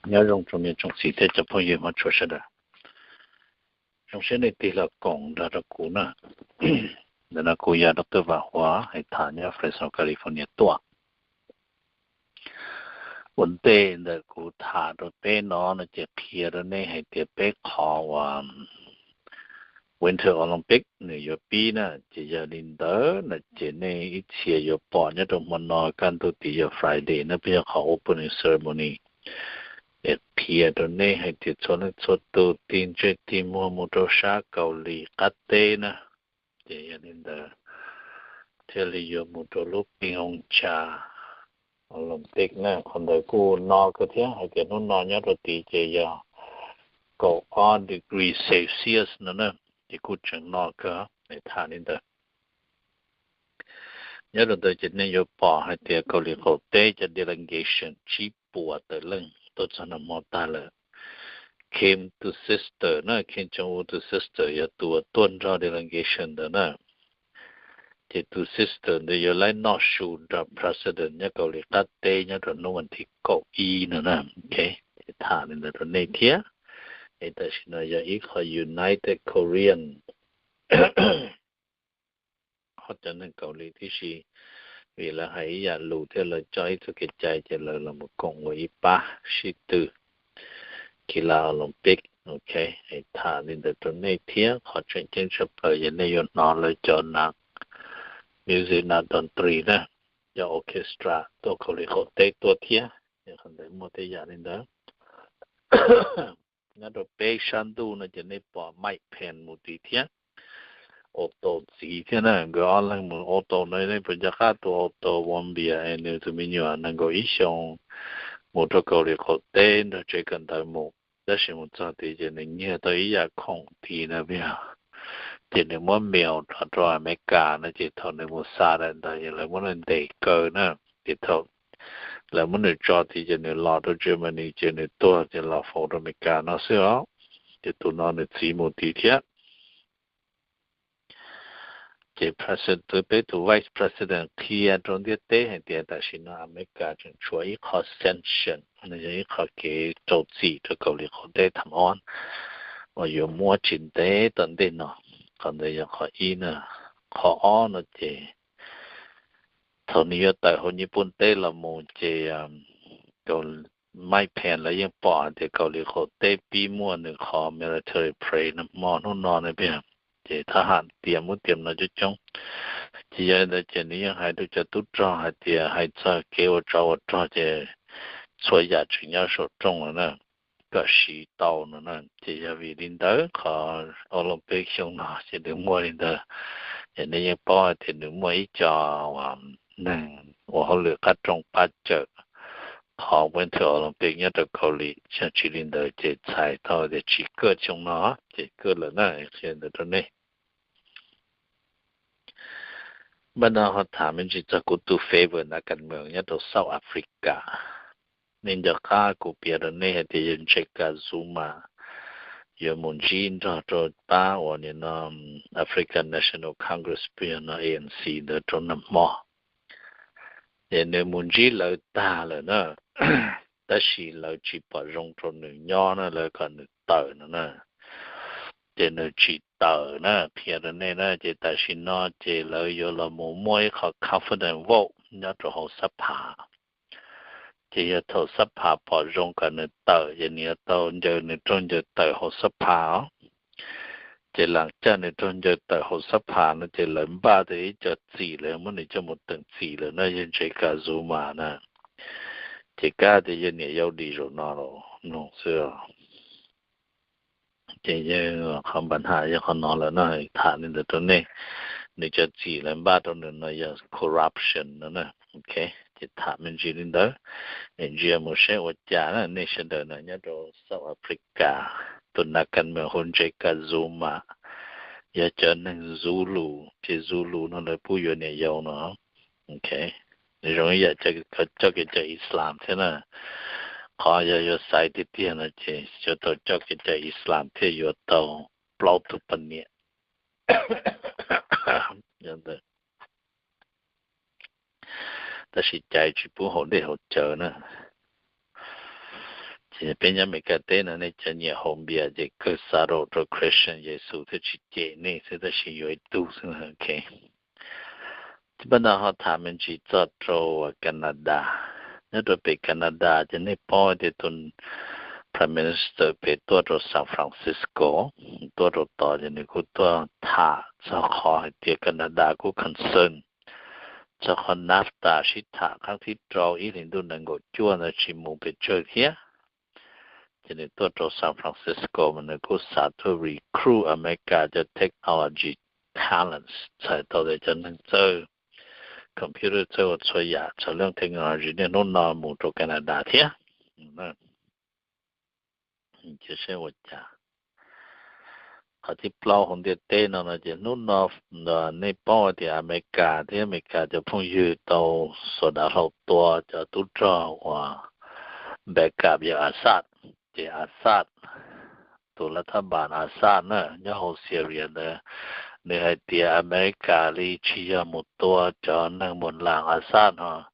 Nyob zoo tsoom niam tsoom txiv thiab cov phooj ywg hmov tshua sawv daws. Zoo siab nej tig los koom nrog rau kuv na. Ntawm no kuv yog Doctor Vam Huas, hais tham nyob Fresno, California tuaj. Ua ntej ntawm kuv tham rau peb no no ces qhia rau nej hais tias peb qhov uas Winter Olympic nws yuav pib na, ces yog li ntawd no ces nej ib txhia yuav pom nyob rau hmo no kaj ntug tid yog Friday na, peb yog qhov opening ceremony. Es qhia rau nej hais tias txhua leej txhua tus tig ntsej tig muag mus rau sab Kaus Lim qab teb na, ces yog li ntawd thiaj li yuav mus rau lub pee oo tsa Olympic na. Qhov ntawd kuj no kawg thiab, hais tias hnub no nyob rau tid ces yog kaum ob degree Celsius no na, ces kuj tseem no kawg, tham li ntawd. Nyob rau ntawd ces nej yuav pom hais tias Kaus Lim qaum teb cov delegation tsib puas tawm leej tuaj txog nag hmo tag lawm. Kim tus sister na, Kim Jong Un tus sister yog tus uas tuaj nrog delegation ntawd na. Ces tus sister ntawd yuav laib noj su nrog president nyob Kaus Lim qab teb nyob rau hnub vas thib kaum ib no na. Ces tham li ntawd rau nej thiab. Es tam sim no yog ib qho United Korean, qhov cov neeg Kaus Lim tib si, vim lawv hais ib yam lus thiab lawv coj ib txoj kev cai ces lawv los mus koom ua ib pab sib tw khi la Olympic. Ok, tham li ntawd rau nej thiab. Qhov tseem ceeb tshaj plaws yog nej yuav hnov lawv cov nas music nas dontri na, cov orchestra tuaj Kaus Lim qaum teb tuaj thiab, yog qhov ntawd muaj tej yam li ntawd. Nyob rau peb sab ntuj no ces nej pom Mike Pence mus tid thiab, auto txiv thiab na. Nkawd ob leeg mus auto no, nej puas nco qab tus auto Wambia es nws tus me nyuam nees nkaum ib xyoos mus rau Kaus Lim qaum teb nrog tsev kawm ntawv mus, tab sis mus txog tid ces nws nyiag tau ib yam khoom tid na, ces nws muab mail rov rau Amelikas no, ces thaum nws mus xa daim ntawd ces lawv muab nws ntes kaw na. Ces thaum lawv muab nws tso tid ces nws los rau Germany ces nws tuag ces los faus rau Amelikas no xwb os. Ces tus no nws txiv mus tid thiab. Ces president, peb tus vice president qhia rau ntiaj teb hais tias tam sim no Amelikas tseem tshuav ib qho sanction, nws yog ib qho kev rau txim rau Kaus Lim qaum teb tham ob uas yuav muab tsis ntev tom ntej no. Qhov ntawd yog qhov ib na. Qhov ob no ces thaum nws yuav tawm hauv Nyij Pooj teb los mus ces Mike Pence lawv yeej pom hais tias Kaus Lim qaum teb pib muaj nws qhov military parade no hmo hnub no na, ces thab ham tias muab tias no coob coob. Ces yog li ntawd ces nws yeej hais rau cov tub rog hais tias hais txog kev ua tsov ua rog ces txhua yam tseem nyob saum rooj no na, kom siv tau no na. Ces yog vim li ntawd qhov Olympic xyoo no ces nws muaj li ntawd. Ces nej yeej paub hais tias nws muaj ib co neeg ua hauj lwm qab rooj pab cawm qhov Winter Olympic nyob rau Kaus Lim, yog tsis li ntawd ces txhais tau tias tsis kaj xyoo no, ces kaj lawm na, qhia ntawd rau nej. Npaj no ho tham me ntsis txog kuv tus favorite nas kas mees nyob rau South Africa. Nej nco qab kuv piav rau nej hais tias yawg Jacob Zuma yuav mus ntsib nrog rau pab uas nim no African National Congress, peb yog no A N C ntawd rau nag hmo. Ces nws mus ntsib lawv tag lawm na, tab sis lawv tsis pom zoo rau nws nyob na, lawv kom nws tawm no na. Ces nws tsis tawm na, qhia rau nej na. Ces tam sim no ces lawv yuav los mus muaj ib qho confidence vote nyob rau hauv xab phas. Ces yog thaum xab phas pom zoo kom nws tawm ces nws yuav tau ncaws nws rooj ncaws tawm hauv xab phas os. Ces lam caj nws rooj ncaws tawm hauv xab phas no ces lawv npaj tau ib co txim, lawv muab nws coj mus teem txim lawm na, yawg Jacob Zuma na. Ces kab tias yawg niam yau dim zaum no los mloog xwb. Ces yawg qhov npa nham yog qhov no lawm na, tham li ntawd rau nej. Nws cov txim lawv npaj rau nws no yog corruption no na. Ok, ces tham me ntsis li ntawd, ntsia mus saib ua cas na nej sawv daws na. Nyob rau South Africa, tus nas kas mees hu Jacob Zuma, yog cov neeg Zulu, ces Zulu no lawv pub yuav niam yau no. Ok, nws zoo ib yam coj kev cai Islam thiab na. Qhov yog yuav xaiv tiag tiag no ces yuav tau coj kev cai Islam thiaj yuav tau plaub tug poj niam. Tab sis cai tsis pub haus dej haus cawv na. Ces peb nyob Amelikas teb no nej cov nyiam haus npias ces kawg xa rau rau Christian Yexus thiab tsis cem nej xwb tab sis yuav ib tug xwb. Ces pab no ho tham me ntsis txog rau Canada. Nyob rau pem Canada ces nej paub tias tus Prime Minister pem tuaj rau San Francisco, tuaj rau tod ces nws kuj tuaj tham txog qhov hais tias Canada kuj concern txog qhov NAFTA sib tham qhab thib rau ib hlis ntuj nees nkaum cuaj ntawd tsis mus pes tsawg thiab. Ces nws tuaj rau San Francisco mas nws kuj xav tuaj recruit America cov technology talents, txhais tau tias cov neeg txawj computer, txawj ua txhua yam txog lub technology niaj hnub no mus rau Canada thiab. Ces saib ua cas. Qhov thib plaub hauv ntiaj teb no no ces hnub no nej paub tias Amelikas thiab Amelikas cov phooj ywg tau xuas dav hlau tua cov tub rog uas backup yawg Assad. Ces Assad, tus lav thab npas Assad na nyob hauv Syria ntawd, nws hais tias Amelikas li tsis yog mus tua cov neeg mus lam Assad ho,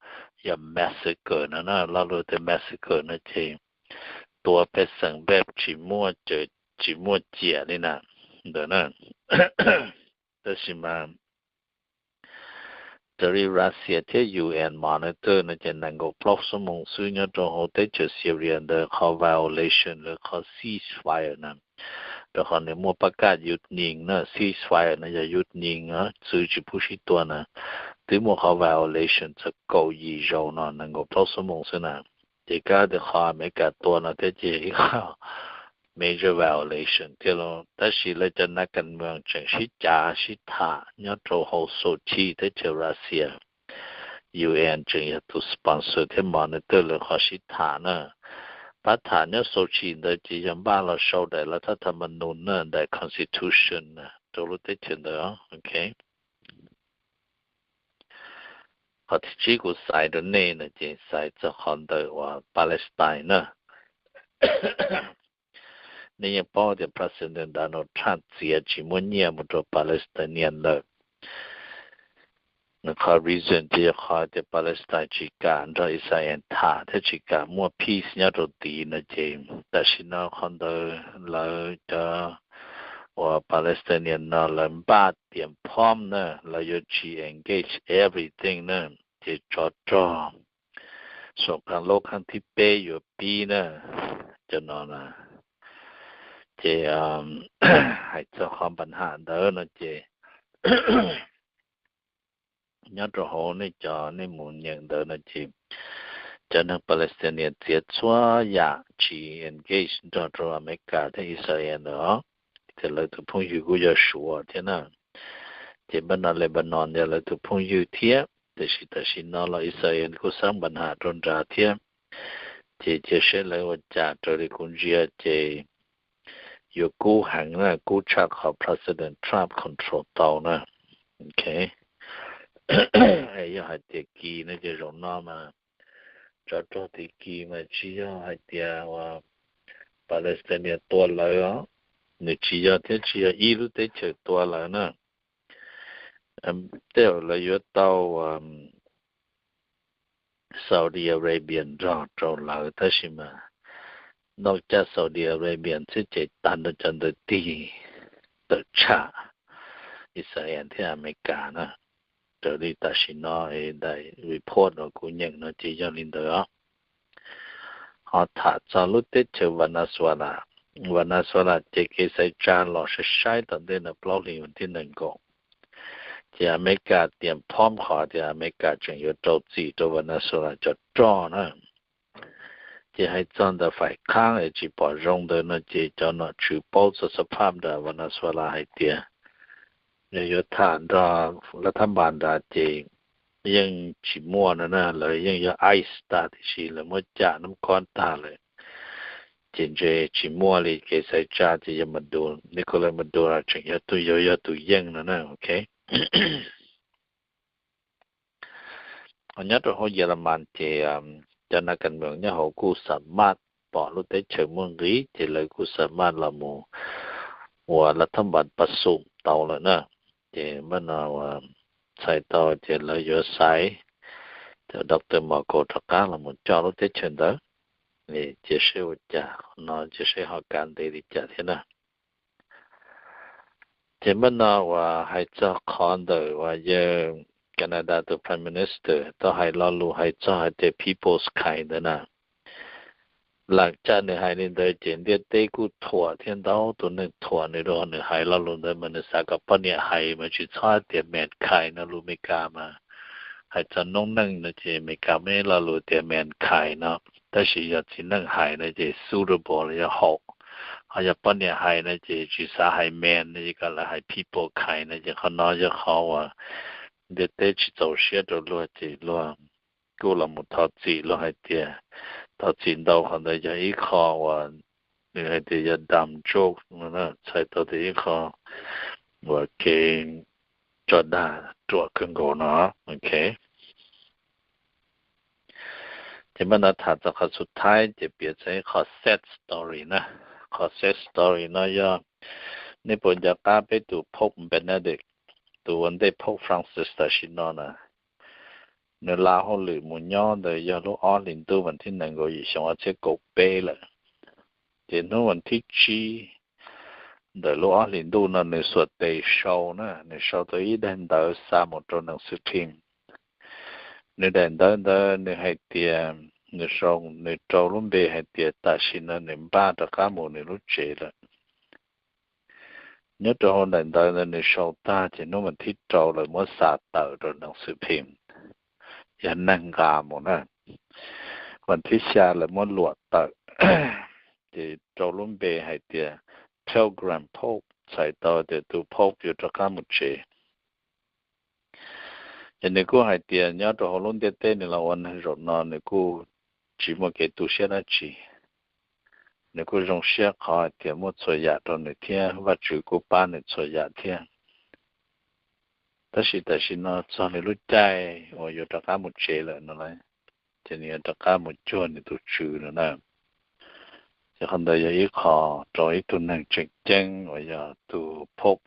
yog massacre no na, lo lus tias massacre no ces tua pej xeem npej tsis muaj, tsis muaj ciam li na ntawd na. Tab sis mas raws li Russia thiab U N monitor no ces nees nkaum plaub xuab moos xwb nyob rau hauv teb chaws Syria ntawd qhov violation lawv qhov ceasefire na, rau qhov nws muaj pab kaj yus nees na, ceasefire no yog yus nees txwv tsis pub sib tua na, twb muaj qhov violation txog kaum yim zaus no nees nkaum plaub xuab moos xwb na. Ces kab tias qhov Amelikas tua no thiab ces yog ib qho major violation thiab los tab sis lawv cov nas kas moos tseem sib cav sib tham nyob rau hauv Sochi teb chaws Russia. U N tseem yog tus sponsor thiab monitor lawv qhov sib tham na. Pab tham nyob Sochi ntawd ces yog npaj los sau daim lav thab tham ma nus na, daim constitution na rau lub teb chaws ntawd. Ok, qhov thib tsib kuv xaiv rau nej no ces xaiv txog qhov ntawm uas Palestine na. Nej yeej paub tias President Donald Trump txiav tsis muab nyiaj mus rau Palestinian lawm. Nws qhov reason ces yog qhov tias Palestine tsis kam nrog Israel tham thiab tsis kam muaj peace nyob rau tid no ces tam sim no qhov ntawd lawv cov uas Palestinian no lawv npaj tias phom na, lawv yuav tsis engage everything na, ces tsov rog xoo khav laub khav thib peb yuav pib na, cov no na. Ces hais txog qhov npa ham ntawd no ces nyob rau hauv nej cov nej mus nyeem ntawd no ces cov neeg Palestinian txiav txhua yam tsis engage nrog rau Amelikas thiab Israel ntawd os. Ces lawv tus phooj ywg kuj yog Suav thiab na. Ces npaj no Lebanon yog lawv tus phooj ywg thiab, tiam sis tam sim no los Israel kuj xab npa ham rau nrad thiab. Ces cia saib lawv ua cas, raws li kuv ntsia ces yuav kub heev na, kub tshaj qhov President Trump control tau na. Ok, yog hais tias kis no ces zaum no mas tsov rog tim kis mas tsis yog hais tias uas Palestinian tua lawv os, nws tsis yog thiab tsis yog ib lub teb chaws tua lawv na. Tej zaum lawv yuav tau Saudi Arabia nrog rau lawv tab sis mas noj caj Saudi Arabia thiab ces tag nrho cov ntawd tig tawm tshaj Israel thiab Amelikas na. Raws li tam sim no daim report uas kuv nyeem no ces yog li ntawd os. Ho tham txog lub teb chaws Venezuela, Venezuela ces kev xaiv tsa los sai sai tom ntej no plaub hlis vas thib nees nkaum. Ces Amelikas tias phom qhov tias Amelikas tseem yuav rau txim rau Venezuela cov roj na. Ces hais txog ntawm faim qhab es tsis pom zoo ntawd no ces cov nom tswv paub txog xab phaj nram Venezuela hais tias yog yuav tham nrog lav thab npas nrad ces yeej tsis muaj no na, lawv yeej yog ice tag tiam sis lawv muab cam nab kob tag lawm. Ces ntshe tsis muaj li, kev xaiv tsa ces yog Maduro, Nicolas Maduro tseem yog tus, yog, yog tus yeej no na. Ok, nyob rau hauv Yelemas ces cov nas kas moos nyob hauv kuj xam maj pom lub teb chaws muaj nqis ces lawv kuj xam maj los mus ua lav thab npas pas xum tau lawm na. Ces npaj no uas txhais tau ces lawv yuav xaiv cov doctor Merkel rov qab los mus coj lub teb chaws ntawd. Cia seb ua cas, qhov no cia seb ho kav ntev li cas thiab na. Ces npaj no uas hais txog qhov ntawm uas yawg Canada tus Prime Minister tau hais lo lus hais txog hais tias People's Kind ntawd na. Lam caj nws hais li ntawd ces ntiaj teb kuj thuam thiab ntau tus neeg thuam nws rau nws hais lo lus ntawd mas nws xav kom poj niam hais mas tsis txhob hais tias mankind no, lus Meskas mas hais txog noob neej no ces Meskas muaj ib lo lus tias mankind no, tab sis yog txiv neej hais no ces suitable los yog haum. Ho yog poj niam hais no ces tsis xav hais man no ces kom lawv hais people kind no ces qhov no yog qhov uas ntiaj teb tsis txaus siab rau luag ces luag kuj los mus thov txim, luag hais tias thov txim ntau. Qhov ntawd yog ib qho uas nws hais tias yog dumb joke no, txhais tau tias ib qho uas kev tso dag ruam kawg nkaus no. Ok, ces npaj no tham txog qhov xub thawj ces piav txog ib qho sad story na. Qhov sad story no yog nej puas nco qab peb tus Pope Benedict, tus ua ntej Pope Francis tam sim no na, nws la hauj lwm mus nyob ntawd yog lub ob hlis ntuj vas thib nees nkaum yim xyoo ob txhiab kaum peb lawm. Ces hnub vas thib tsib ntawm lub ob hlis ntuj no nws xuas tes sau na, nws sau tau ib daim ntawv xa mus rau nees xwm phim. Nws daim ntawv ntawd nws hais tias, nws sau, nws rau lub npe hais tias tam sim no nws npaj rov qab mus nws lub tsev lawm. Nyob rau hauv daim ntawv ntawd nws sau tag ces hnub vas thib rau lawv muab xa tawm rau nees xwm phim, yog neeg nqa mus na. Vas thib xya lawv muab luam tawm, ces rau lub npe hais tias Pilgrim Pope, txhais tau tias tus Pope yuav rov qab mus tsev. Ces nws kuj hais tias nyob rau hauv lub ntiaj teb nws los ua neeg zaum no nws kuj tsis muaj kev tu siab dab tsi. Nws kuj zoo siab qhov hais tias muaj txhua yam rau nws thiab Vajtswv kuj pab nws txhua yam thiab. Tab sis tam sim no txog nws lub caij uas yuav rov qab mus tsev lawm no, ces nws yuav rov qab mus cuag nws tus tswv no na. Ces qhov ntawd yog ib qho rau ib tug neeg tseem ceeb uas yog tus Pope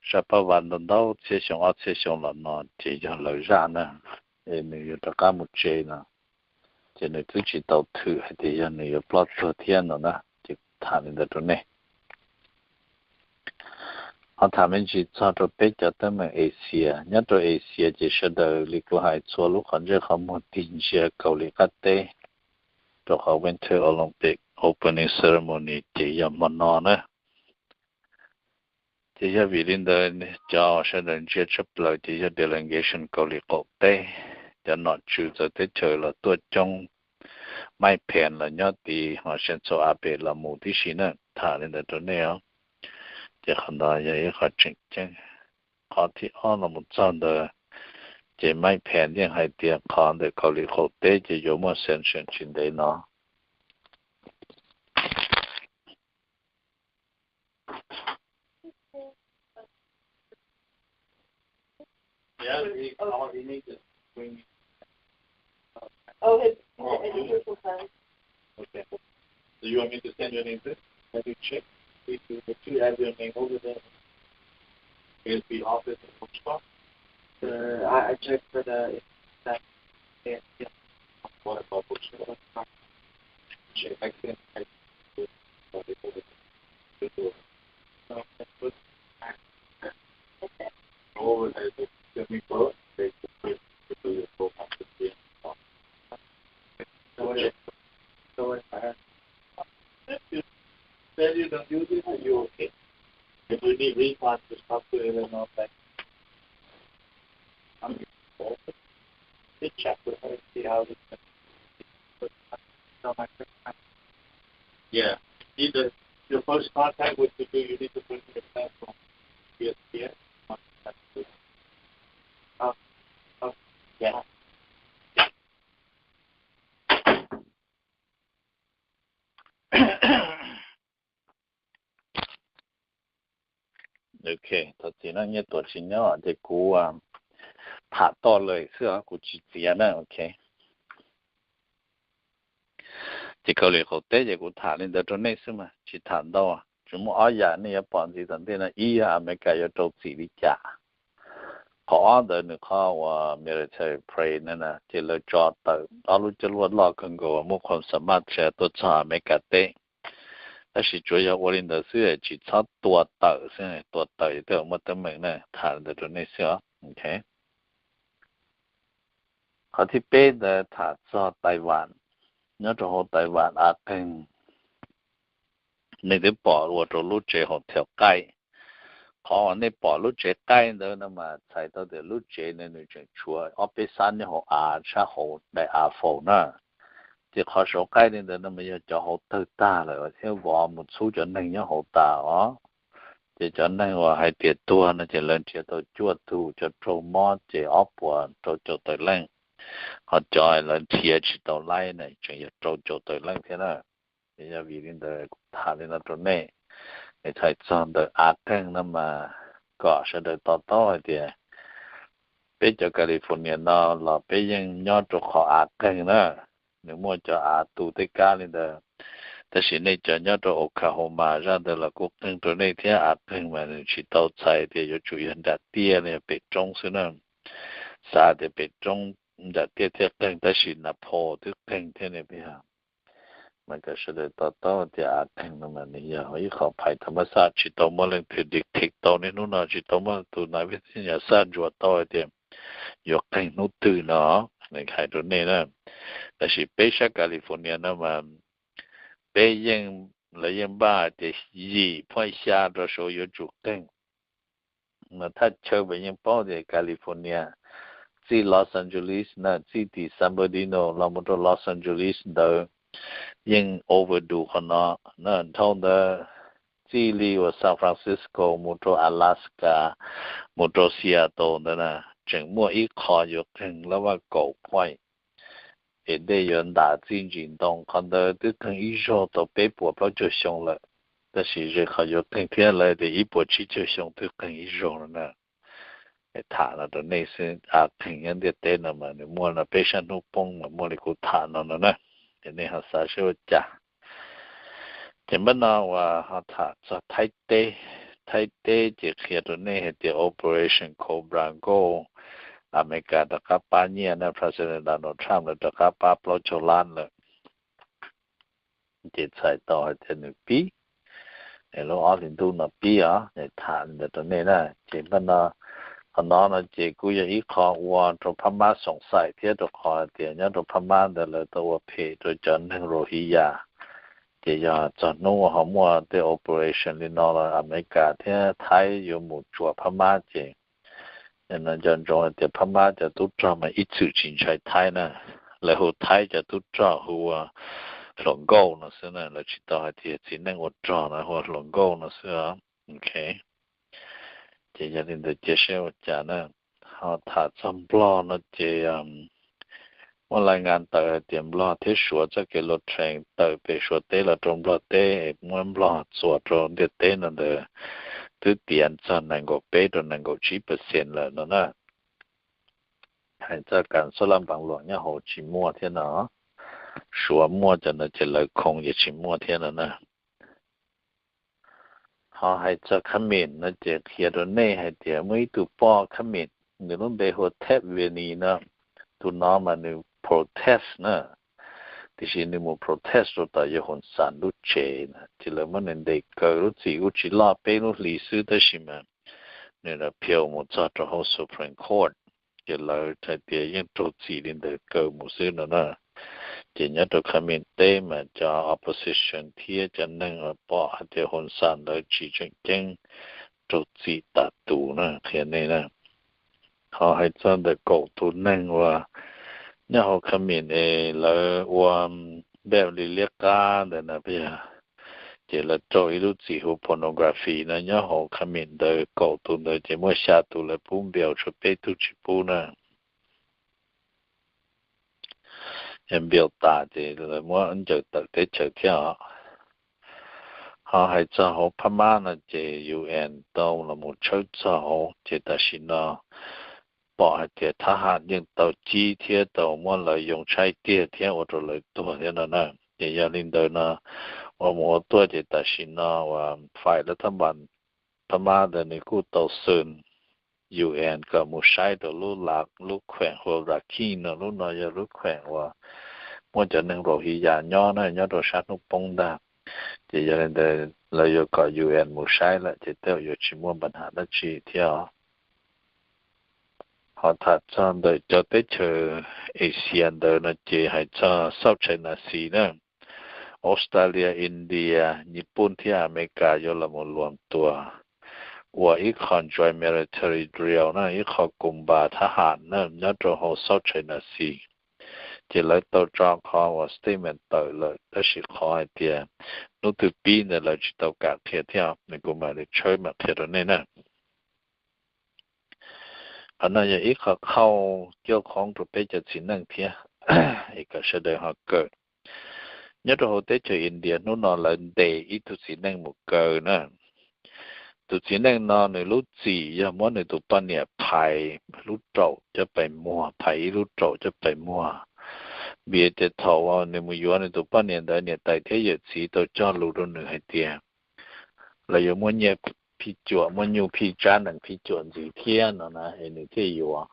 sab pab vas ntau ntau txhiab xyoo ob txhiab xyoo los no ces yog lawv zaj na, es nws yuav rov qab mus tsev no, ces nws twb tsis tau thwm hais tias yog nws yuav ploj tuag thiab no na. Ces tham li ntawd rau nej. Ho tham me ntsis txog rau peb cov teeb meem Asia. Nyob rau Asia ces sawv daws li kuv hais txhua lub qhov ntsej qhov muag tig ntsia Kaus Lim qab teb rau qhov Winter Olympic Opening Ceremony ces yog hmo no na. Ces yog vim li ntawd cov sawv daws ntsia tshaj plaws ces yog delegation Kaus Lim qaum teb, cov nom tswv txawv teb chaws los tuaj coob, Mike Pence los nyob tid, ho Shinzo Abe los mus tib si na. Tham li ntawd rau nej os. Ces qhov ntawd yog ib qho tseem ceeb. Qhov thib ob los mus txog ntawd, ces Mike Pence yeej hais tias qhov ntawm Kaus Lim qaum teb ces yuav muaj sanction tsis ntev no. Yeah, he, all he needs is bring. Oh, his, his personal phone. Okay. So you want me to send your name this? Have you checked? If you, if you have your name over there, is the office in which spot? Uh, I, I checked for the, that, yeah, yeah. What about which spot? Check, I can't, I, If you don't use it, are you okay? If we need refunds, just talk to Illinois Bank. Just check with her, see how this. Yeah. Either your first contact with the, you need to bring your cell phone. Yes, yes. Um, um, yeah. Ok, thov txim no, Nyiaj Tuam tsis nyob ces kuv tham toj lawm xwb, kuv tsis txiav na. Ok. Ces Kaus Lim qaum teb ces kuv tham li ntawd rau nej xwb mas tsis tham ntau, tsuas muaj ob yam nej yuav pom ntxiv tom ntej no. Ib yog Amelikas yuav rau txim li cas, Qhov ob ntawd nws qhov uas military plane na, ces lawv tso tawm ob lub coj luaj loj kawg nkaus uas muaj qhov xa maj tshia tuaj txog Amelikas teb. Tab sis tsuas yog ua li ntawd xwb, tsis txhob tua tawm xwb, tua tawm ces twb muaj teeb meem na, tham li ntawd rau nej xwb os. Qhov thib peb ntawd tham txog Taiwan. Nyob rau hauv Taiwan av qeeg, nej twb pom ua rau lub tsev hotel qaij. Qhov uas nej pom lub tsev qaij ntawd no mas txhais tau tias lub tsev ntawd nws tseem tshuav ob peb xab nyob hauv av sab hauv daim av faus na. Ces qhov saum qaij li ntawd no mas yog cov hauv tawg tag lawm thiab vov mus txhub cov neeg nyob hauv tas os. Ces cov neeg uas hais tias tuag no ces lawv nrhiav tau cuaj tug, cov raug mob ces ob puas rau caum tawm leej. Ho cov lawv nrhiav tsis tau laib na tseem yog rau caum tawm leej thiab na. Ces yog vim li ntawd kuv tham li no rau nej, es txhais txog ntawm av qeeg no mas kom sawv daws to taub hais tias peb cov California no los peb yeej nyob rau qhov av qeeg na, nws muaj cov av tu tej kab li ntawd. Tab sis nej cov nyob rau Oklahoma zaj ntawd los kuj qeeg rau nej thiab, av qeeg mas nws tsis tau txhais tias yuav tsum yog nram tiaj los yog pem roob xwb na. Xav tias pem roob nram tiaj thiaj qeeg tab sis nas phos twb qeeg thiab ne. Mas kom sawv daws to taub tias av qeeg no mas nws yog ib qho phais tham mas xaj tsis tau muaj leej twg detect tau, niaj hnub no tsis tau muaj tus nas vij nyas xaj ntsuas tau hais tias yuav qeeg hnub twg no, hais rau nej na. Tab sis peb sab California no mas peb yeej, lawv yeej npaj hais tias yim phuaj xya rau saud yuav tsum qeeg. Mas thaj chaw mas yeej paub tias California, txij Los Angeles na, txij tim San Bernardino los mus rau Los Angeles ntawd yeej overdo qhov no na. Dhau ntawd txij li uas San Francisco mus rau Alaska, mus rau Seattle ntawd na, tseem muaj ib qho yuav qeeg lab vaj kaum phuaj, es dej yuav ntam txij ntsis ntoo. Qhov ntawd twb qeeg ib zaug tau peb puas plaub caug xyoo lawm, tab sis ze qhov yuav qeeg thiab lawv tias ib puas tsib caug xyoo twb qeeg ib zaug no na. Tham no rau nej xwb, av qeeg nyob ntiaj teb no mas nws muaj no peb sab hnub poob mas muaj li kuv tham no no na, ces nej ho xav seb ua cas. Ces npaj no uas ho tham txog Thaib teb. Thaib teb ces qhia rau nej hais tias Operation Cobra Gold, Amelikas rov qab pab nyiaj na, President Donald Trump lawv rov qab pab plaub caug lab lawm. Ces txhais tau hais tias nws pib lub ob hlis ntuj no pib os, tham li ntawd rau nej na. Ces npaj no, qhov no no ces kuj yog ib qho ua rau Phab Mab xoom xaim thiab, rau qhov hais tias nyob rau Phab Mab ntawd lawv tau ua phem rau cov neeg Rohingya. Ces yog txog hnub ho muaj tej operation li no los Amelikas thiab Thaib yuav mus tsuam Phab Mab ces no nco ntsoov hais tias Phab Mab cov tub rog mas ib txwm tsis ntshai Thaib na. Lawv hu Thaib cov tub rog hu ua hluas nkauj no xwb na, lawv tsis tau hais tias txiv neej ua rog no hu ua hluas nkauj no xwb. Ok, ces yog li ntawd cia seb ua cas na. Ho tham txog Nplog no ces muaj lais ngas tawm hais tias Nplog thiab Suav txoj kev luv thees tawm pem Suav teb los rau Nplog teb es muab Nplog txuas rau ntiaj teb no ntawd twb tiav txog nees nkaum peb rau nees nkaum tsib percent lawm no na. Hais txog kas xob laj npav luam nyob hauv tsis muaj thiab no. Suav muaj cov no ces lawv khoo ces tsis muaj thiab no na. Ho hais txog Khab Mim no ces qhia rau nej hais tias muaj ib tug poj Khab Mim, nws lub npe hu ua Thep Veni no. Tus no mas nws protest na, tiam sis nws mus protest rau tom yawg Hun San lub tsev na, ces lawv muab nws ntes kaw lub txim kuj tsis loj, peb lub hlis xwb, tab sis mas nws appeal mus txog rau hauv Supreme Court, ces lawv hais tias yeej raug txim li ntawd kaw mus xwb no na. Ces nyob rau Khab Mim teb mas cov opposition thiab cov neeg pom hais tias Hun San lawv tsis tseem ceeb, raug txim tas tus na, qhia nej na. Ho hais txog ntawm kaum tus neeg uas nyob hauv Khab Mim es lawv ua npej li liab qab ntawd na, ces lawv raug ib lub txim hu pornography no nyob hauv Khab Mim ntawd, kaum tus ntawd ces muaj xya tus lawv pub npias tshuav peb tug tsis pub na. Npias tas ces lawv muab ncaws tawm teb chaws thiab os. Ho hais txog hauv Phab Mab no ces U N tau los mus tshawb txog hauv ces tam sim no pom hais tias thab ham yeej tau cib thiab tau muab lawv yoo tshaib tiag thiab ua rau lawv tuag thiab no na. Ces yog li ntawd no ua mus ua tuaj ces tam sim no uas fais lawv thab npas Phab Mab ntawd nws kuj tau xwm U N kom mus saib rau lub la lub kheem hu ua Rakhine no, lub no yog lub kheem uas muaj cov neeg Rohingya nyob na, nyob rau sab hnub poob ntag. Ces yog li ntawd lawv yuav kom U N mus saib lawm ces tej zaum yuav tsis muaj npa nham dab tsi thiab. Ho tham txog ntawm cov teb chaws Asia ntawd no ces hais txog South China Sea na, Australia, India, Nyij Pooj thiab Amelikas yuav los mus luam tuas ua ib qho joint military drill na, ib qho kus npas thab ham na nyob rau hauv South China Sea. Ces lawv tau tso qhov uas statement tawm lawm, tab sis qhov hais tias hnub twg pib ntawd lawv tsis tau kam qhia thiab, nws kuv mam li tshawb mam qhia rau nej na. Qhov no yog ib qho qhauj cuaj qhoob rau peb cov txiv neej thiab, es kom sawv daws ho kawm. Nyob rau hauv teb chaws India hnub no lawv ntes ib tug txiv neej mus kaw na. Tus txiv neej no nws lub txim yog muab nws tus poj niam phais lub raum coj pes muag, phais ib lub raum coj pes muag. Vim tias thaum uas nws mus yuav nws tus poj niam ntawd, niam tais thiab yawm txiv tau cog lus rau nws hais tias lawv yuav muaj nyiaj phij cuam, muaj nyuj phij tsab nees phij cuam ntxiv thiab no na, es nws thiaj yuav.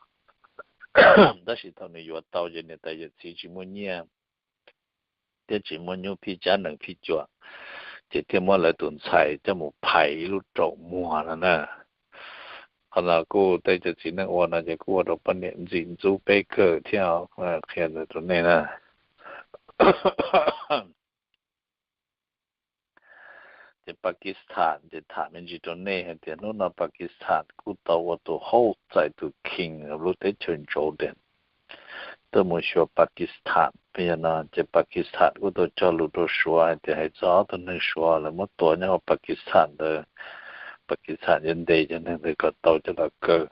Tab sis thaum nws yuav tau ces niam tais yawm txiv tsis muaj nyiaj thiab tsis muaj nyuj phij tsab nees phij cuam, ces thiaj muab lawv tus ntxhais coj mus phais ib lub raum muag no na. Qhov no kuj tej cov txiv neej ua no ces kuj ua rau poj niam ntxim ntxub peb kawg thiab, qhia ntawd rau nej na. Ces Pakistan ces tham me ntsis rau nej hais tias hnub no Pakistan kuj tau ua tus hauj txais tus king lub teb chaws Jordan tuaj mus xyuas Pakistan. Yog no ces Pakistan kuj tau cog lus rau Suav hais tias hais txog ob tug neeg Suav lawv muab tua nyob hauv Pakistan ntawd, Pakistan yuav ntes cov neeg ntawd kom tau coj los kaw.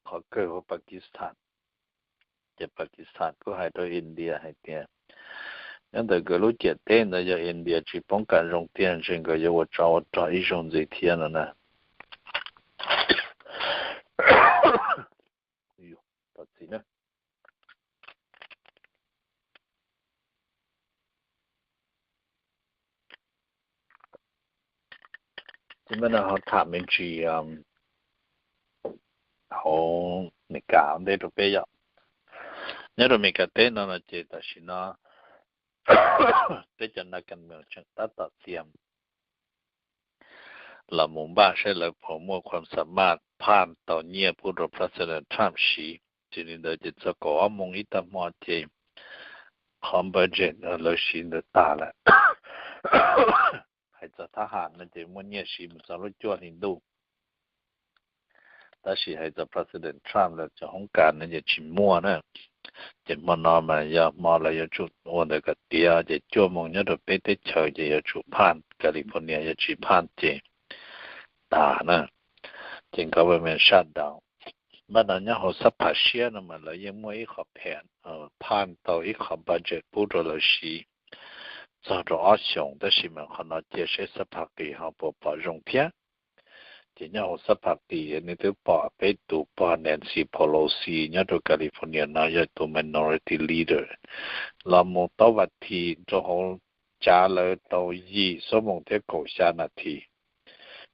Qhov kawg hauv Pakistan, ces Pakistan kuj hais rau India hais tias nyob ntawm nkawd lub ciam teb ntawd yog India tsis poob kam zoo tiag ntshe nkawd yuav ua tsov ua rog ib zaug ntxiv thiab no na. Ces mas no ho tham me ntsis hauv Meskas ntej rau peb yom. Nyob rau Meskas teb no no ces tam sim no peb cov nas kas mees tseem tab tom txias los mus npaj saib lawv puas muaj khuam xa maj phaj tau nyiaj pub rau President Trump siv. Ces li ntawd ces txog kaum ob moos ib tag hmo ces qhov budget lawv siv ntawd tas lawm. Hais txog thab ham no ces muaj nyiaj siv mus txog lub cuaj hli ntuj. Tab sis hais txog President Trump lawv cov hoob kas no ces tsis muaj na. Ces hmo no mas yog hmo lawv yuav tsum ua ntawd kom tiav, ces cuaj moos nyob rau peb teb chaws ces yuav tsum phaj, California yog tsis phaj ces tas na. Ces government shutdown. Npaj no nyob hauv xab pham siab no mas lawv yeej muaj ib qho phem phaj tau ib qho budget pub rau lawv siv txog rau ob xyoos, tab sis mas qhov no cia seb xab pham qis ho puas pom zoo thiab. Ces nyob hauv xab pham qis nej twb pom peb tus pog Nancy Pelosi nyob rau California no yog tus minority leader los mus taub vam thim rau hauv cav lawv tau yim xuab moos thiab kaum xya nas this,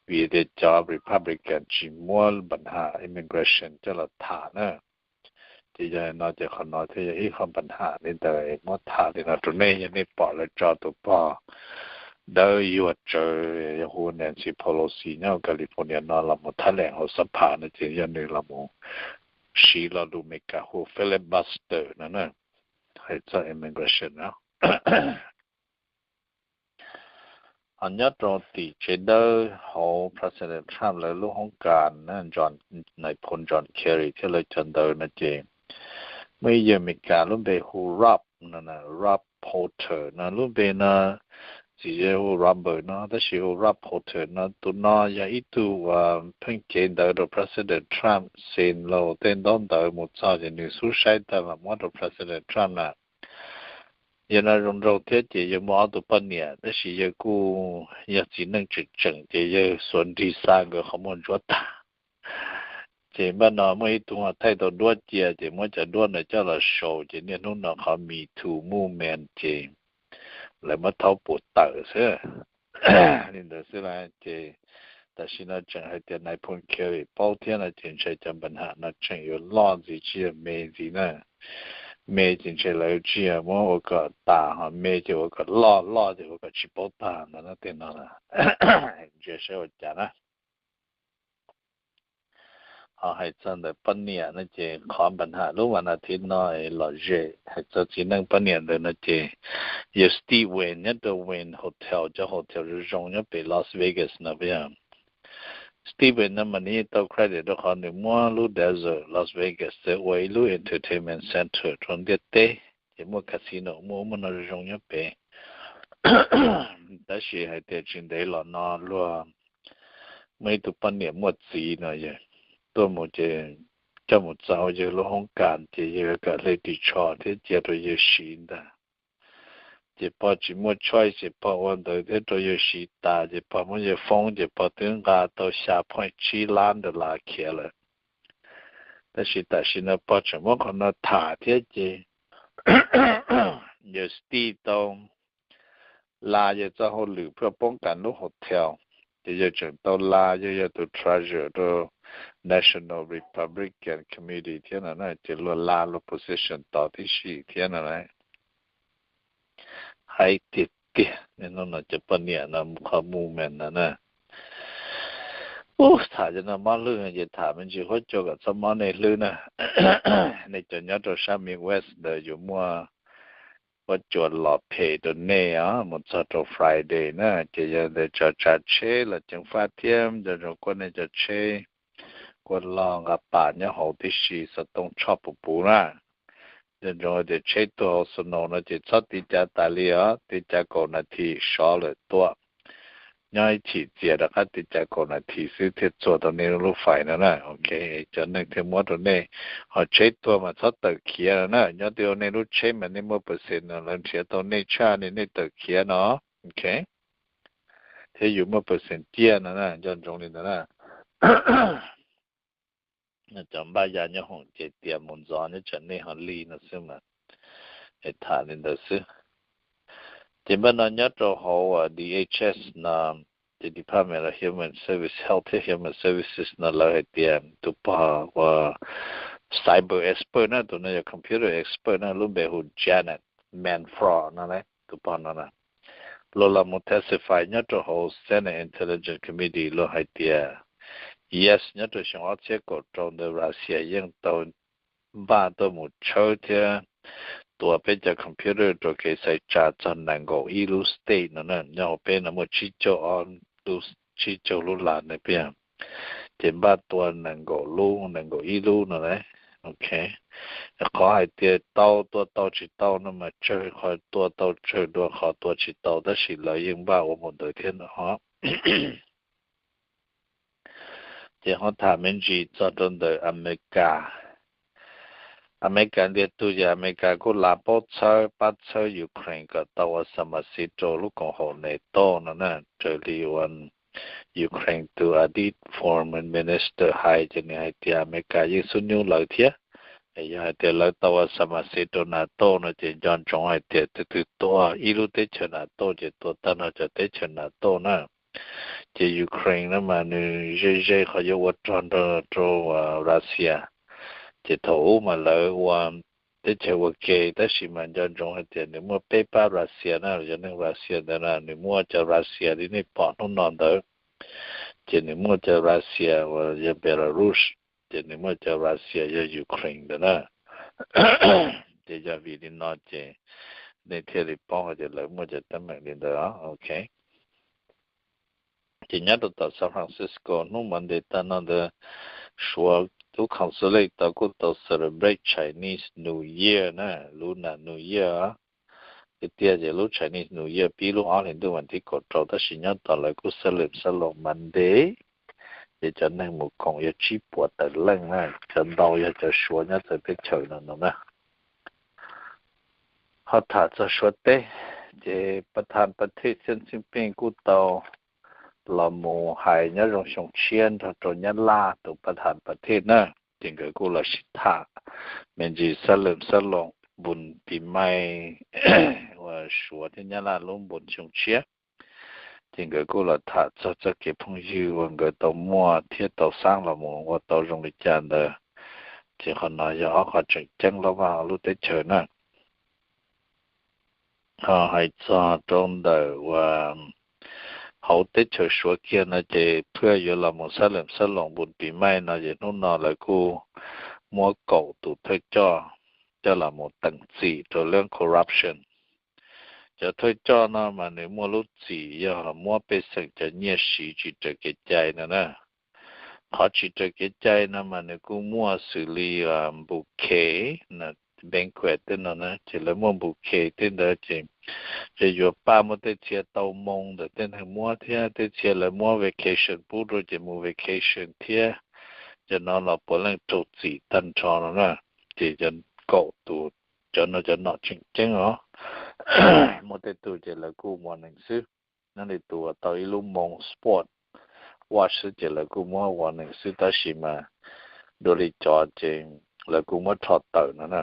vim tias cov Republican tsis muab npa nham immigration coj los tham na. Ces yog no ces qhov no thiaj yog ib qho npa nham li ntawd muab tham li no rau nej. Yog nej pom lawv tso tus pog dawb yuag tsawv yog hu Nancy Pelosi nyob California no los mus thab lees hauv xab pham no ces yog nws los mus siv lo lus Meskas hu filibuster no na, hais txog immigration no. Ho nyob rau tim tsev dawb hauv President Trump lawv lub hoob kas, nais phoo John Kerry thiab lawv cov ntawd no ces muaj ib yawg Meskas lub npe hu Rob no, Rob Porter no, lub npe no txiv yawg hu Robert no tab sis hu Rob Porter no. Tus no yog ib tug uas pheej cev ntawv rau President Trump, xes los tej ntaub ntawv mus txog ces nws xub saib tag los muab rau President Trump na. Yawg no zoo nraug thiab ces yawg muaj ob tug poj niam tab sis yawg kuj yog txiv neej tseem tseem ces yawg xuas nrig xa nkawd qhov muag ntsuav tag. Ces npaj no muaj ib tug thaij tau duab cia ces muab cov duab ntawd coj los sau ces niaj hnub no qhov Me Too movement ces lawv muab thaub puas tawm xwb. Li ntawd xwb las ces Tam sim no tseem hais tias Nais Phoo Kiav paub thiab no ces ntshe cov npa ham no tseem yuav loj ntxiv tsis yog me ntxiv na. Me ces ntshe lawv tsis yog muab ua kom tas, ho me ces ua kom loj, loj ces ua kom tsis paub tag ntawd na. Tej no ntsia saib ua cas na. Ho hais txog ntawm poj niam no ces qhov npa ham lub vas nas thiv no lom zem hais txog txiv neej poj niam ntawd no ces yog Steve Wynn nyob rau Wynn Hotel, cov hotel zoo zoo nyob pem Las Vegas no. Steve Wynn no mas nws yeej tau credit rau qhov nws muab lub desert Las Vegas txawm ua ib lub entertainment center rau ntiaj teb, ces muaj casino, muaj ub muaj no zoo zoo nyob pem. Tab sis hais tias tsis ntev los no luag muaj ib tug poj niam muaj txiv no yog tuaj mus ces coj mus txog yawg lub hoob kas ces yawg kam hle ris tsho thiab cia rau yawg siv ntag. Ces pog tsis muaj choice ces pog ua ntawd thiab rau yawg siv tas ces pog muab yawg foob ces pog twb nqa tau xya point tsib lab dollar khiav lawm. Tab sis tam sim no pog tseem muab qhov no tham thiab ces yawg Steve tau la yawg txoj hauj lwm pab poob kas lub hotel, ces yawg tseem tau la, yawg yog tus treasurer rau National Republican Committee thiab no na, ces luag la luag position tod tib si thiab no na. Hais tiag tiag, hnub no cov poj niam no qhov movement no na, ub, tham cov no mob hlwb ces tham me ntsis huab cua kom txhob mob nej hlwb na. Nej cov nyob rau sab Midwest ntawd yuav muaj huab cua los phem rau nej os mus txog rau Friday na. Ces yog ntawd tso tsav tsheb los ceev faj thiab, nco ntsoov kuaj nej cov tsheb, kuaj log nqa pas nyob hauv tib si, xov tooj tshoj puv puv na. Nco ntsoov tias tsheb tuag hauv snow no ces txhob tiv cav tas li os, tiv cav kaum nas this sov lawm tuaj. Nyob ib chim txias rov qab tiv cav kaum nas this xwb thiaj txuag tau nej lub fais no na. Ok, cov neeg thiaj muab rau nej. Ho tsheb tuag mas txhob tawm khiav no na, nyob twj ywm nej lub tsheb mas nej muaj percent no lawv nrhiav tau nej tshaj li nej tawm khiav no. Ok, thiab yus muaj percent ciaj no na, nco ntsoov li ntawd na. Cov npaj ya nyob hoom ces tias mus ntxov nyob tsam nej ho li no xwb mas, es tham li ntawd xwb. Ces npaj no nyob rau hauv DHS no, ces Department of Human Service, Health thiab Human Services no lawv hais tias tus pog uas cyber expert na, tus no yog computer expert na, lub npe hu Janet Manfro no na, tus pog no na, luag los mus testify nyob rau hauv Senate Intelligence Committee, luag hais tias yes, nyob rau xyoo ob txhiab kaum rau ntawd Russia yeej tau npaj tuaj mus tshawb thiab tua peb cov computer rau kev xaiv tsa txog nees nkaum ib lub state no na. Nyob hauv peb no muaj tsib caug ob lub, tsib caug lub las ne peb, ces npaj tua nees nkaum lub, nees nkaum ib lub no lauj. Ok, qhov hais tias tau tua tau tsis tau no mas tsawg, qhov tua tau tsawg dua qhov tua tsis tau, tab sis lawv yeej npaj ua mus ntawd thiab no. Ces ho tham me ntsis txog rau ntawm Amelikas. Amelikas ntiag tug ces Amelikas kuj lav paub txhawb, pab txhawb Ukraine kom tau ua xa mas xiv rau lub koom haum NATO no na, raws li ua Ukraine tus adi former minister hais ces nws hais tias Amelikas yeej xub nyub lawv thiab. Yog hais tias lawv tau ua xa mas xiv rau NATO no ces nco ntsoov hais tias tus twg tua ib lub teb chaws NATO ces tua tag nrho cov teb chaws NATO na. Ces Ukraine no mas nws ze ze qhov yuav ua rog nrog rau Russia. Ces thaum ub mas lawv ua teb chaws ua ke, tab sis mas nco ntsoov hais tias nws muaj peb pab Russia na, yog neeg Russia ntawd na nws muaj cov Russia li nej pom hnub no ntawd, ces nws muaj cov Russia uas yog Belarus, ces nws muaj cov Russia yog Ukraine ntawd na. Ces yog vim li no ces nej thiaj li paub hais tias lawv muaj cov teeb meem li ntawd. Ok, ces nyob rau tom San Francisco hnub Monday tag no ntawd, Suav lub consulate tau kuj tau celebrate Chinese New Year na, Lunar New Year. Tiag tiag ces lub Chinese New Year pib lub ob hlis ntuj vas thib kaum rau, tab sis nyob tom lawv kuj xab lwm xab loos Monday, ces cov neeg mus koom yog tsib puas tawm leej na, cov ntau yog cov Suav nyob txawv teb chaws no no na. Ho tham txog Suav teb, ces pas thas pas thej Xi Jinping kuj tau los mus hais nyob zoo xyoo tshiab nrog rau Nyab Laj tus pas thas pas thej na, ces nkawd kuj los sib tham me ntsis xab lwm xab loos npun tis mai uas Suav thiab Nyab Laj lub npun xyoo tshiab. Ces nkawd kuj los tham txog txoj kev phooj ywg uas nkawd tau muaj thiab tau xaab los mus ua tau zoo li cas ntawd. Ces qhov no yog ob qhov tseem ceeb loj vag hauv lub teb chaws na. Ho hais txog rau ntawm uas hauv teb chaws Suav kiag no ces phaj yuav los mus xab lees xab loos npun pis maij no ces hnub no lawv kuj muab kaum tus thawj coj coj los mus teem txim rau lub corruption. Cov thawj coj no mas nws muaj lub txim yog muab pej xeem cov nyiaj siv tsis raws kev cai no na. Qhov tsis raws kev cai no mas nws kuj muaj xws li npu khe, banquet tej no na, ces lawv muaj npu khe tej ntawd ces, ces yuav paj muaj tej txhia tau moo ntawm tej neeg muab thiab tej txhia lawv muab vacation pub rau ces mus vacation thiab. Cov no los puav leej raug txim tag nrho no na. Ces cov kaum tus, cov no cov nom tseem ceeb os. Muaj tej tug ces lawv kuj warning xwb, nyob li tus uas tau ib lub moo sport watch xwb ces lawv kuj muab warning xwb, tab sis mas dua li cov ces lawv kuj muab rho tawm no na.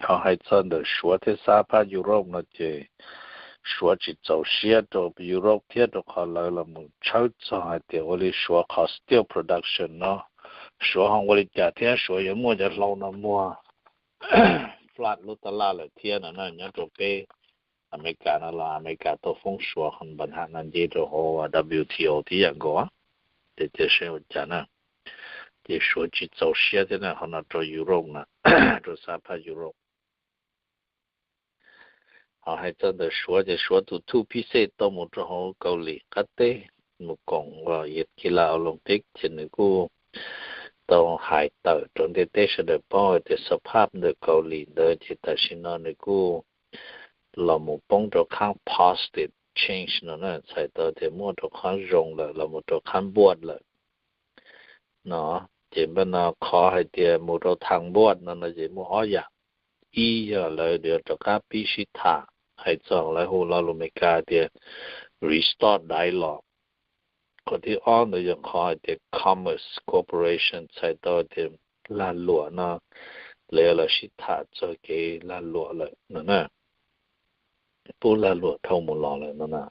Ho hais txog ntawm Suav thiab sab phab Europe no ces Suav tsis txaus siab rau Europe thiab rau qhov lawv los mus tshawb txog hais tias ua li Suav qhov steel production no, Suav ho ua li cas thiab Suav yuav muaj cov hlau no muag flat lub tab laj lawm thiab no na. Nyob rau peb Amelikas no los Amelikas tau foob Suav qhov npa ha no nce rau hauv W T O tib yam nkaus, ces cia seb ua cas na. Ces Suav tsis txaus siab thiab na qhov no rau Europe na, rau sab phab Europe. Ho hais txog ntawm Suav ces Suav tus thwj phij xej tau mus rau hauv Kaus Lim qab teb mus koom Olympic, kila Olympic ces nws kuj tau hais tawm rau ntiaj teb sawv daws paub hais tias xov phaj ntawm Kaus Lim ntawd ces tam sim no nws kuj los mus poob rau qhab positive change no na, txhais tau tias muaj rau qhab zoo lawm los mus rau qhab npuaj lawm no. Ces npaj no qhov hais tias mus rau thaj npuaj no no ces muaj ob yam. Ib yog lawv yuav rov qab pib sib tham hais txog lawv hu lo lus Amelikas tias restart dialogue. Qhov thib ob ntawd yog qhov hais tias commerce cooperation, txhais tau tias lag luam no lawv yuav los sib tham txog kev lag luam lawm no na. Pub lag luam dhau mus los lawm no na.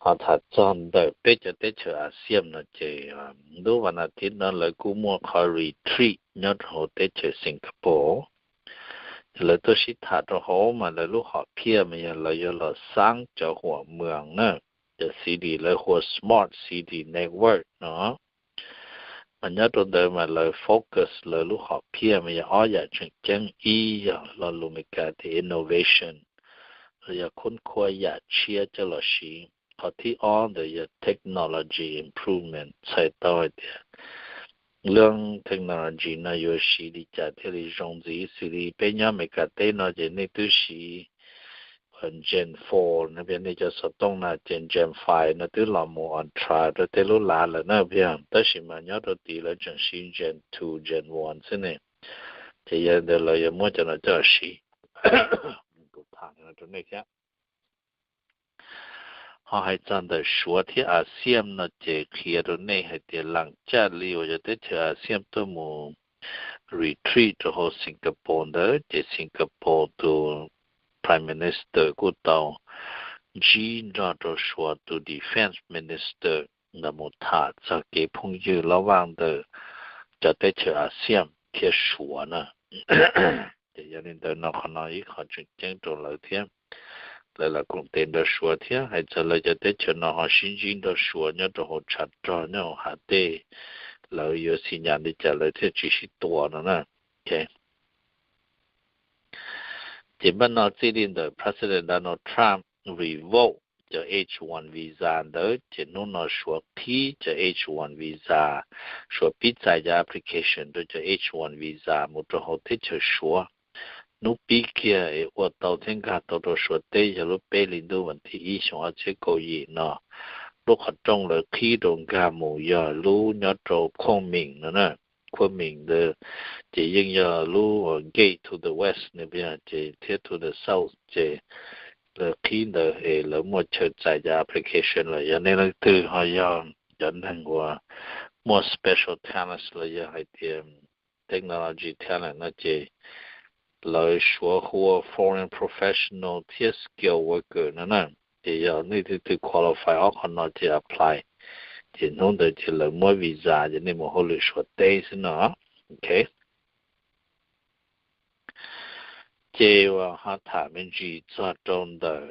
Ho tham txog ntawm peb cov teb chaws ASEAN no ces ntuj vas nas thiv no lawv kuj muaj qhov retreat nyob rau hauv teb chaws Singapore. Ces lawv tuaj sib tham rau hauv mas lawv lub hom phiaj mas yog lawv yuav los xaab cov huam mws na, cov city lawv hu ua smart city network no. Mas nyob rau ntawd mas lawv focus lawv lub hom phiaj mas yog ob yam tseem ceeb, ib yog lo lus Amelikas tias innovation, los yog khub khua yam tshiab coj los siv. Qhov thib ob ntawd yog technology improvement, txhais tau hais tias lub technology no yuav siv li cas thiaj li zoo ntxiv. Xws li peb nyob Amelikas teb no ces nej twb siv Gen four no, nej cov xov tooj no ces Gen five no twb los mus on trial rau tej lub lav lawm na, tab sis mas nyob rau tid lawv tseem siv Gen two, Gen one xwb ne. Ces yog ntawd lawv yuav muab cov no coj siv. Kuv tham rau nej thiab. Ho hais txog ntawm Suav thiab ASEAN no ces qhia rau nej hais tias leej caj li uas yog teb chaws ASEAN tuaj mus retreat rau hauv Singapore ntawd ces Singapore tus Prime Minister kuj tau ntsib nrog rau Suav tus Defense Minister los mus tham txog kev phooj ywg loj vaj ntawm cov teb chaws ASEAN thiab Suav na. Ces yog li ntawd no qhov no ib qho tseem ceeb rau lawv thiab. Lawv los koom tes nrog Suav thiab hais txog lawv cov teb chaws no ho sib ntsib nrog Suav nyob rau hauv tshav rog nyob hauv hav dej, lawv yuav xi nyas li cas lawv thiaj tsis sib tua no na. Ces npaj no txij li ntawm President Donald Trump revoke cov H one visa ntawd ces hnub no Suav qhib cov H one visa, Suav pib txais cov application rau cov H one visa mus rau hauv teb chaws Suav. Hnub pib kiag es ua tau thiab nkag tau rau Suav teb yog lub peb hli ntuj vas thib ib xyoo ob txhiab kaum yim no. Lub qhov rooj lawv qhib rau nkag mus yog lub nyob rau Kunming no na. Kunming ntawd ces yeej yog lub gate to the west no ces thiab to the south ces lawv qhib ntawd es lawv muaj chaw txais cov application lawm. Yog nej leej twg ho yog cov neeg uas muaj special talents los yog hais tias technology talent no ces lawv Suav hu ua foreign professional thiab skilled worker no na. Ces yog nej leej twg qualify ob qho no ces apply, ces hnub ntawd ces lawv muab visa ces nej mus hauj lwm Suav teb xwb no. Ok, ces uas ho tham me ntsis txog rau ntawm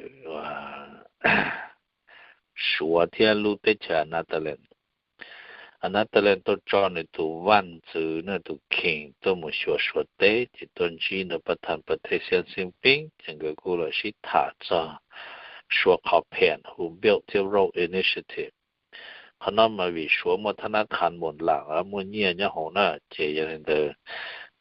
Suav thiab lub teb chaws Netherlands. Netherlands tuaj tso nws tus vaj ntxwv, nws tus king tuaj mus xyuas Suav teb, ces tuaj ntsib ntawm pab thas pab thej Xiav Xeeb Peeb, ces nkawd kuj los sib tham txog Suav qhov pheem hu Belt thiab Road Initiative. Qhov no mas vim Suav muaj thab nab qhas mus lam muaj nyiaj nyob hauv na, ces yog li ntawd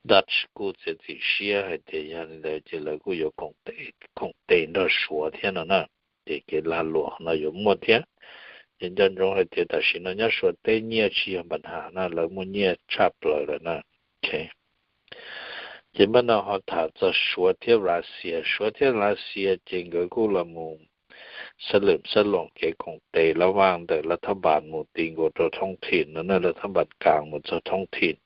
Dutch kuj txiav txim siab hais tias yog li ntawd ces lawv kuj yuav koom tes nrog Suav thiab no na. Ces kev lag luam no yuav muaj thiab. Ces nco ntsoov hais tias tam sim no nyob Suav teb nyiaj tsis yog npa has na, lawv muaj nyiaj tshaj plaws lawm na. Ces npaj no ho tham txog Suav thiab Russia. Suav thiab Russia ces nkawd kuj los mus xab lwm xab loos kev koom tes lab vaj ntawm lab thab npas mus ti nkaus rau thoob thim no na, lab thab npas kas mus txog thoob thim.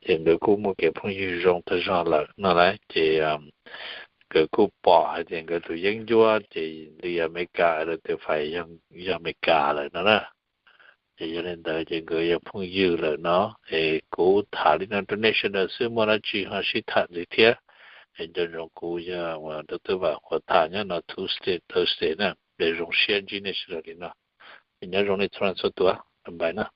Ces nkawd kuj muaj kev phooj ywg zoo tag zog lawm no lauj. Ces nkawd kuj pom hais tias nkawd tus yeeb ncuab ces li Amelikas lawv tias fais yog Amelikas lawm no na. Ces yog li ntawd ces nkawd yog phooj ywg lawm no. Es kuv tham li no rau nej sawv daws xwb, muaj dab tsi ho sib tham ntxiv thiab. Es nco ntsoov kuv yog uas Doctor Vam Qhuas tham nyob no Tuesday, Thursday na. Es zoo siab ntsib nej sawv daws li no. Es nyob zoo nej txhua leej txhua tus, bye bye na.